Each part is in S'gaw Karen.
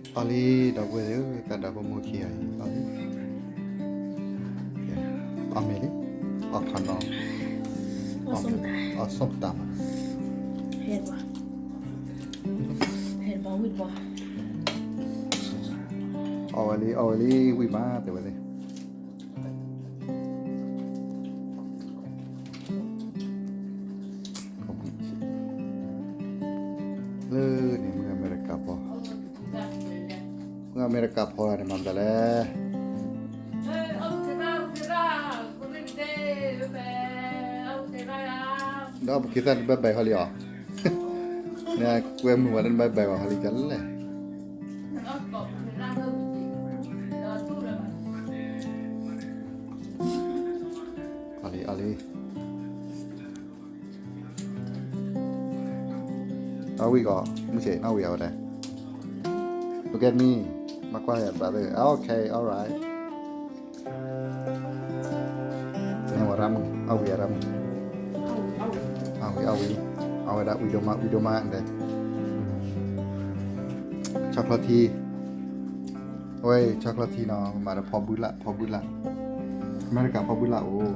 အီၣ်လံ ဒီပုၢ်ဝဲၢ်သ့ၣ်ဧၢ, တၢ်ဒီဖိမိၢ်ခံဂၤအံၤ အီၣ်လံ, အီၣ်မ့ၤလံ, အီၣ်ခီနီၤ, အီၣ်ဆိၣ်တၢ်မး, အီၣ်ဝဲလံ အီၣ်ဝဲလံ ဝံၣ်မး တဲဝဲသ့ၣ် လၢန့ၣ် မုၢ်အမဲရကၤဖီ, မုၢ်အမဲရကၤဖီန့ၣ် မၤမတၤလဲၣ်, ဒီးပက့ၤသၣ်နဘဲဘဲဟီလံအီၤ, နကွဲမုာ်ဝဲလၢနဘဲဘဲဝဲဟီလံကလဲၣ်, အီၣ်လံ အီၣ်လံ အီၣ်ဝံၣ်ကီး မုၢ်ဆ့ၣ် အီၣ်ဝံၣ်အီၤဝဲဒၣ်, look at me, မၤကွၢ်ယၤ brother, okay, alright, မ့ၢ်ဝဲရၣ်မုၣ် အီၣ်ဝံၣ်အရၣ်မုၣ်, အီၣ်ဝံၣ် အီၣ်ဝံၣ် အီၣ်ဝဲဒၣ် ဝံၣ်ဒိၣ်မး ဝံၣ်ဒိၣ်မး ဒီး chocolate tea, အဝဲ chocolate tea နီၤ မၤဒီးဖီဘုလၣ် ဖီဘုလၣ်, အမဲရကၤဖီဘုလၣ်အိၣ်,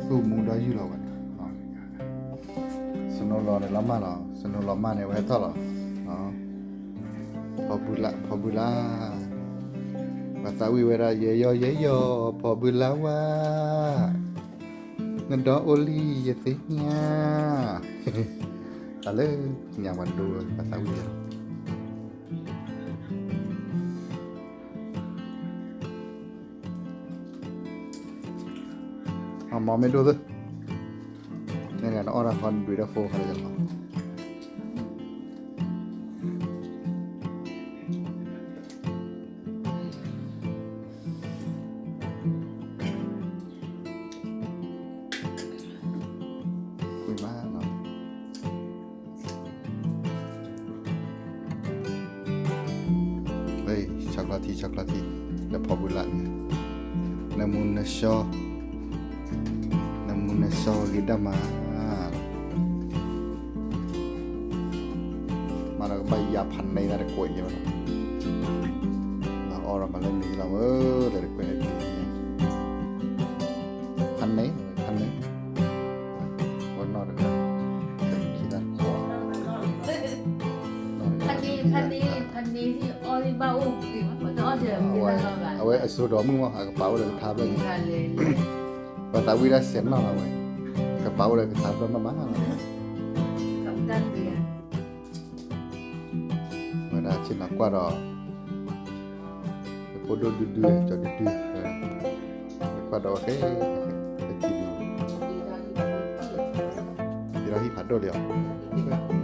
သူၣ်မူဒီးယုၢ်လီၤဝဲန့ၣ် snow လီၤန့ၣ်လီၤမၢ်လီၤ, snow လီၤမၢ်န့ၣ် အဝဲဟဲထီၣ်လီၤ, ဖီဘုလၣ် ဖီဘုလၣ်, ပှၤသးဝံၣ်ဝဲဒၣ် ယဲယီၢ် ယဲယီၢ် ဖီဘုလၣ်ဝါ, နဒီအိၣ်လံယသ့ၣ်ညါ, တၢ်လၢညါပှၤဒိဝဲ ပှၤသးဝံၣ်ဝဲ အမၤမ့ၢ်ဒိၣ်သ့, န့ၣ်နအီၣ်တၢ်ခီဒွံးတၢ်ဖိခီလၢယလီၤ, ဝံၣ်မးနီၤ, ဝဲ chocolate tea, chocolate tea, လၢဖီဘုလၣ်န့ၣ်, နမူနစီ, နမူနစီဂ့ၤဒၣ်မး, မၤဒီးကဘၣ်ယၤဖးန့ၢ်တၢ်တကွဲးယဲၢ်, လီၤအီၣ်ဒီးမၤလၢန့ၣ်လီၤမၢ်, လၢတကွဲးန့ၣ်, ဖးန့ၢ်, ဖးန့ၢ်, ဝဲနီၢ်တဂၤ, ခံတၢ်, ဖးန့ၢ်, ဖးန့ၢ်, ဖးန့ၢ်အီၣ်လံဘၣ်အိၣ်, အဝဲအစိဒီးမုၢ်မး အကပၤအိၣ်ဒီးကထါဖျၢၣ်န့ၣ်, ပှၤသးဝံၣ်ဒၣ်စဲးနီၢ်လီၤဝဲ, ကပၤအိၣ်ဒီးကထါဖျၢၣ်မးမးလီၤ, ဝဲဒၣ်ဆ့ၣ်နီၤကွၢ်ဒီး ဖိဒိၣ်ဒုဒု ကၠီဒုဒု, ကွၢ်ဒီးဝဲဃဲ, ဟဲထံၣ်ဒု, ယဒီးဟံၣ်ဖးဒိၣ်လံအီၤ, ဟါ,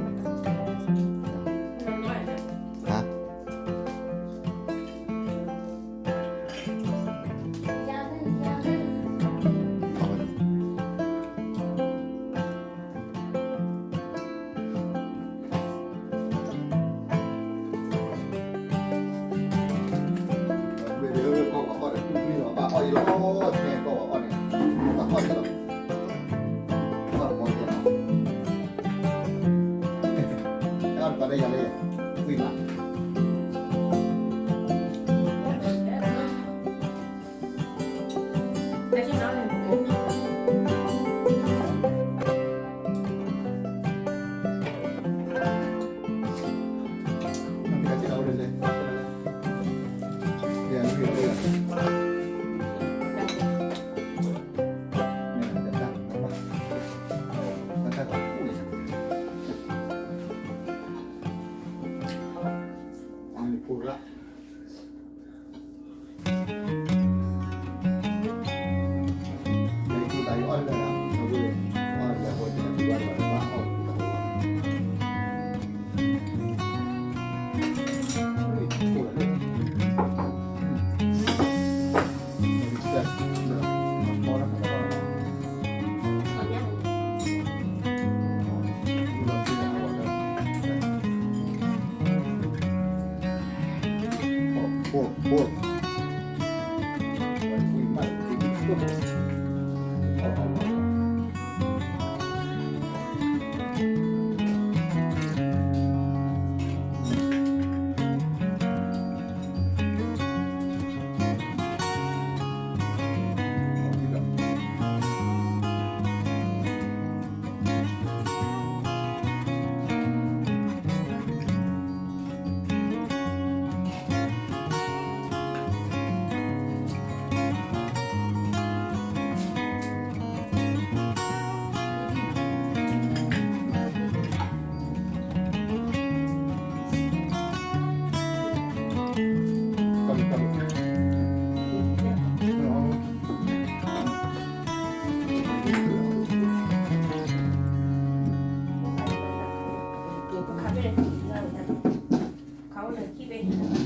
ပှၤဝံၤ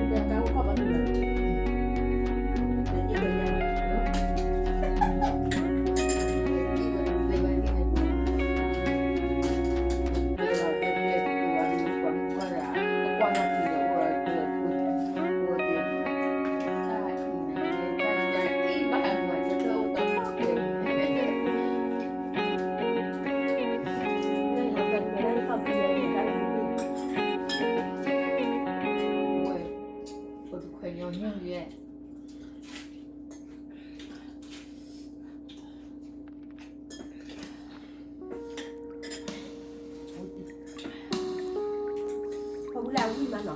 လၢအဝံၣ်မးနီၤ, ဘၣ်အီၤမး,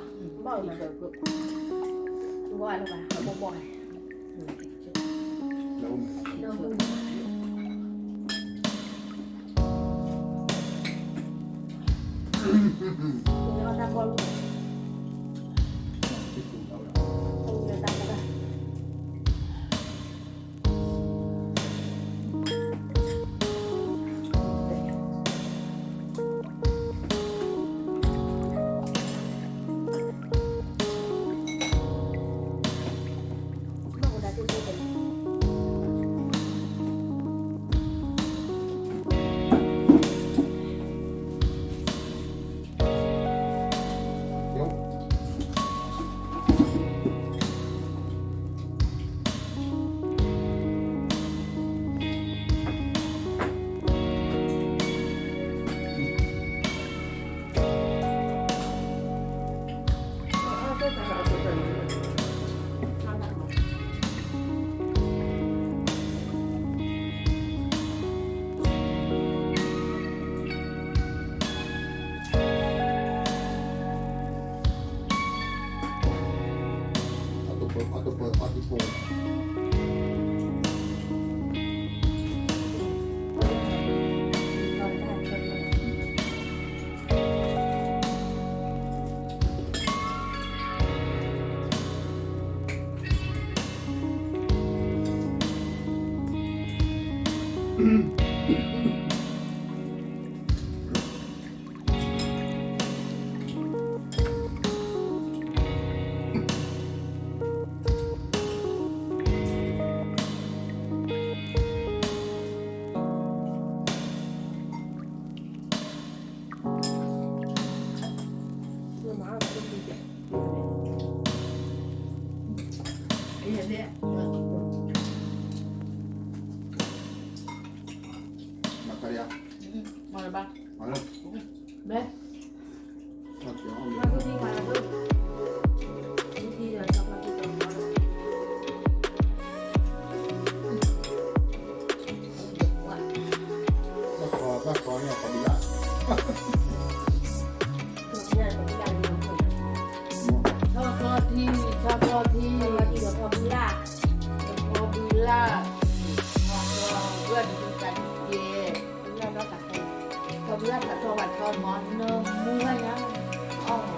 ဘၣ်လၢၤဘၣ်, အဘီဘီ, လၢမုၢ်မး, လၢတၢ်ဘီလူး, လၢတၢ်ဘီဘၣ်. မၤခါရၢ, မၤလၢၤဘၣ်, မၤလၢၤ, ဘဲ, မၤလၢၤ, မၤလၢၤ, ဘၣ်ခီ, ဘၣ်ခီန့ၣ် ခီဘုလၢ်, ဆီၣ်ကျီထံ, ဆီၣ်ကျီထံ, ဆီၣ်ကျီထံဒီးခီဘုလၢ်, ဒီးခီဘုလၢ်, ခီဘုလၢ်, ခီဘုလၢ်တၢ်ထီၣ်ဘၣ်ထီမး နမူဝဲညါ, အီၣ်မး,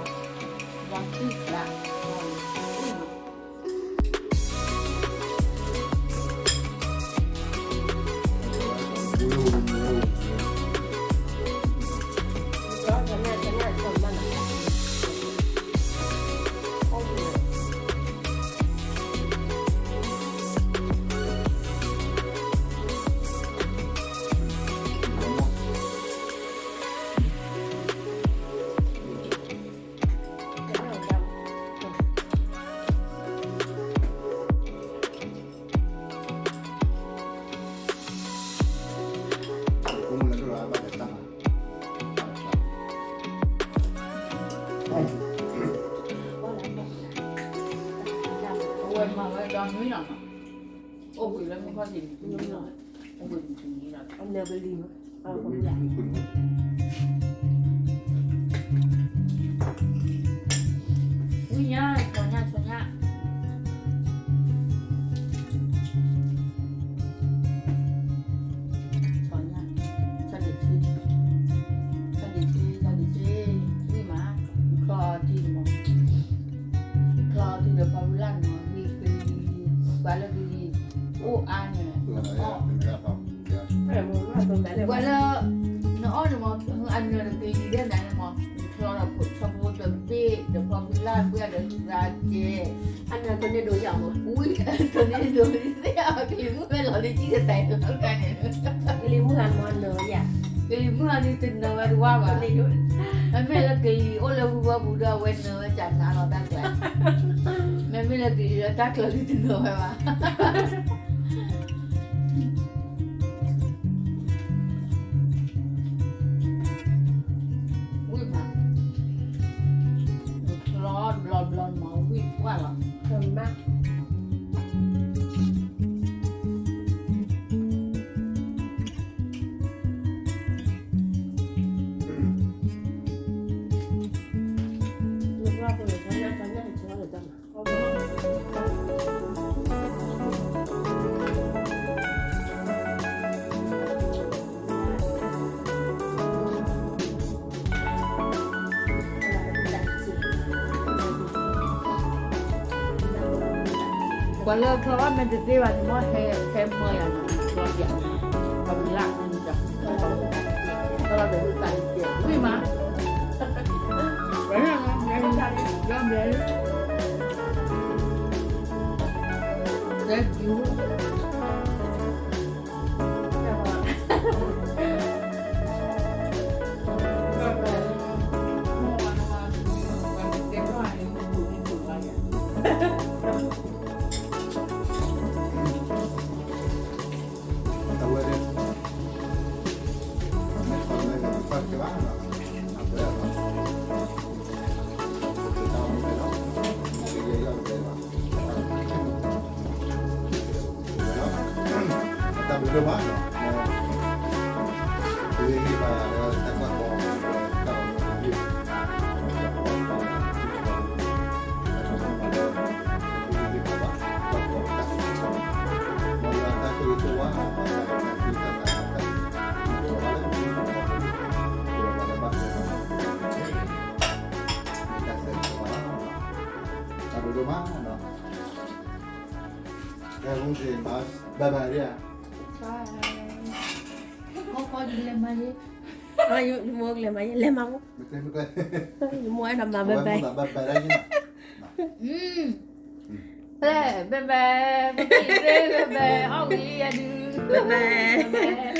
ဘီတံၢ်ကျါ, ဘီတံၢ်မး အဝဲမၤဝဲဒီနွံလီၤနီၤ, အိၣ်ဘှံးလၢမုၢ်ခီၣ်ထံးန့ၣ်, အိၣ်ဘှံးန့ၣ်တနွံလီၤ, အနၢၤကလံၤ, ဝံၣ်ညါ, ဆီညါ, ဆီညါ, ဆီညါ, ဆီဒံးဆံ, ဆီဒံးဆံ, ဆီဒံးဆံ, ဝံၣ်မး, ချီထံမး, ချီထံဒီးခီဘုလၢ်န့ၣ်မး, ဂ့ၤကလံၤ, ပှၤလၢကလံၤ, အိၣ်အါန့ၣ်, အီၣ် ပှၤလၢ နအီၣ်န့ၣ်မး, အနၢၤဒီးကလံၤဒဲးနၤန့ၣ်မး, နချီဒီးဆီဖိတဘ့ၣ်, ဒီးခီဘုလၢ်ဘှဲဒီးသးကဲ, အနၢၤကန့ၢ်ဒိးယၤမး, ဝံၣ်ကန့ၢ်ဒိးသ့ၣ်အီၤ, ကလံၤမုၢ်ဖဲလီၤလၢကံၢ်တသးလီၤကါန့ၣ်, ကလံၤမုၢ်ဟါန့ၣ်မးနၢၤယၤ, ကလံၤမုၢ်ဟါန့ၣ်တနၢၤဝဲတဝါဘၣ်, မ့မ့ၢ်လၢကလံၤအိၣ်လၢဂုၢ်ဂီၢ်ပူၤဒီးအဝဲနၢၤဝဲကနၤလီၤတၢ်ကျါ, မ့မ့ၢ်လၢကလံၤလၢတၢ်ကျၢၤလံတနၢၤဝဲဘၣ်. ဝံၣ်မး, ချီဘျီဘျီမး ဝံၣ်ပှၢ်လီၤ, မး ပှၤလၢချီဘၣ်မ့ၢ်တသ့ဘၣ်န့ၣ် မ့ၢ်ဟဲမၢယၤန့ၣ် ချီဘၣ်, ခီဘၣ်လၢ်န့ၣ်, ဝံၣ်မး, ဝံၣ်မး, တၢ်ဘျုးဒိၣ်မးနီၤ, ကဲ ဘၣ်ဘၣ်ဒ်ဧါ, လဲၤမၤယဲ, လဲၤမၤ, ယမိၢ်အဲၣ်ဒိးမၤဘၣ်ဘၣ်, ဘၣ်ဘၣ်, ဘၣ်ဘၣ်, ဘၣ်ဘၣ်, အီၣ်ဝံၤလံယဒု, ဘၣ်ဘၣ်.